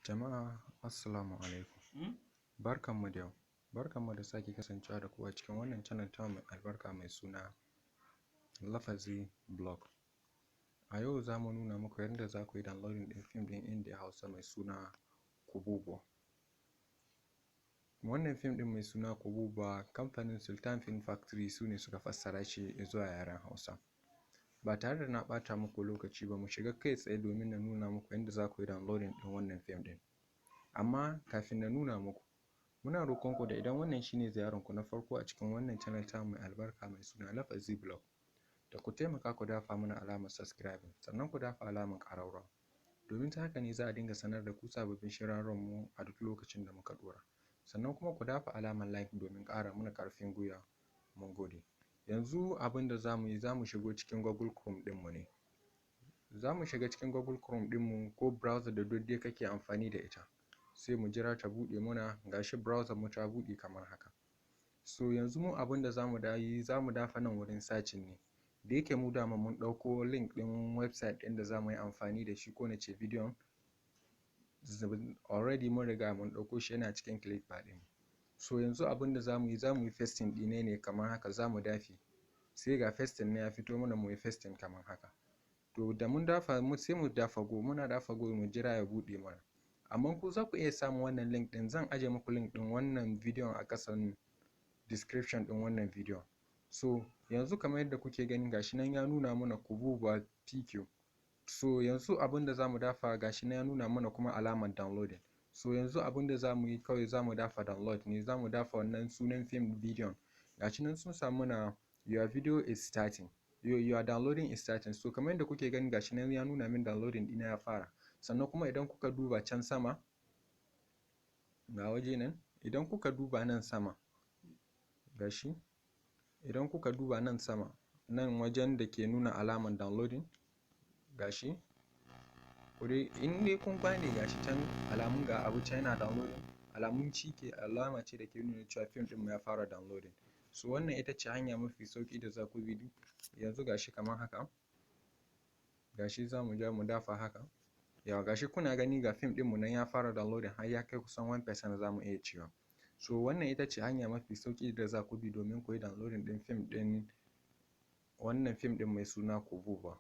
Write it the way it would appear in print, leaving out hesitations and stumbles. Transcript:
Jama'a, assalamu alaikum. Barkanmu da yau, barkanmu da sake kasancewa da ku a cikin wannan channel tamu mai albarka mai suna Lafazi Blog. A yau za mu nuna muku yadda za ku yi downloading ɗin fim ɗin Indiya Hausa mai suna Kububuwa. Wannan fim ɗin mai suna Kububuwa, kamfanin Sultan Film Factory su ne suka fassara shi zuwa yaren Hausa. Ba tare da na ɓata muku lokaci ba, mu shiga kai tsaye domin na nuna muku yadda za ku yi downloading ɗin wannan fim ɗin. Amma kafin na nuna muku, muna roƙon ku da idan wannan shine ziyarar ku na farko a cikin wannan channel tamu mai albarka mai suna Lafazi Blog, da ku taimaka ku dafa mana alamar subscribing, sannan ku dafa alamar ƙararrawa, domin ta haka ne za a dinga sanar da ku sababbin shirye mu a duk lokacin da muka ɗora. Sannan kuma ku dafa alamar like domin ƙara mana ƙarfin gwiwa. Mun gode. Yanzu abin da za mu yi, za mu shigo cikin Google Chrome ɗinmu ne. Za mu shiga cikin Google Chrome ɗinmu ko browser da duk dai kake amfani da ita. Sai mu jira ta buɗe muna. Gashi browser mu ta buɗe kamar haka. So yanzu mu abin da za mu yi, za mu dafa nan wurin searching ne. Da yake mu dama mun ɗauko link ɗin website ɗin da za mu yi amfani da shi, ko na ce bidiyon, already mun riga mun ɗauko shi, yana cikin clipboard ɗin. So yanzu abin da za mu yi, za mu yi pasting ɗine ne kamar haka. Za mu dafe, sai ga pasting ne ya fito mana. Mu yi pasting kamar haka. To da mun dafa, sai mu dafa go. Muna dafa go, mu jira ya buɗe mana. Amma ku za ku iya samun wannan link ɗin. Zan aje muku link ɗin wannan bidiyon a ƙasan description ɗin wannan bidiyon. So yanzu kamar yadda kuke gani, gashi nan ya nuna mana Kububuwa PQ. So yanzu abin da za mu dafa, gashi nan ya nuna mana kuma alamar downloading. So yanzu abin da za mu yi kawai, za mu dafa download ne. Za mu dafa wannan sunan film bidiyon. Gashi nan sun sa mana "Your video is starting, your downloading is starting." So kamar yadda kuke gani, gashi nan ya nuna min downloading ɗina ya fara. Sannan kuma idan kuka duba can sama, ga waje nan, idan kuka duba nan sama, gashi, idan kuka duba nan sama, nan wajen da ke nuna alamar downloading, gashi in dai kun gane, gashi can alamun ga abu can yana downloading, alamun ci ke alama ce da ke nuna cewa fim ɗin mu ya fara downloading. So wannan ita ce hanya mafi sauƙi da za ku bi. Yanzu gashi kamar haka, gashi za mu je mu dafa haka. Yawwa, gashi kuna gani, ga fim ɗinmu nan ya fara downloading, har ya kai kusan 1% za mu iya cewa. So wannan ita ce hanya mafi sauƙi da za ku bi domin ku yi downloading ɗin fim ɗin, wannan fim ɗin mai suna Kububuwa.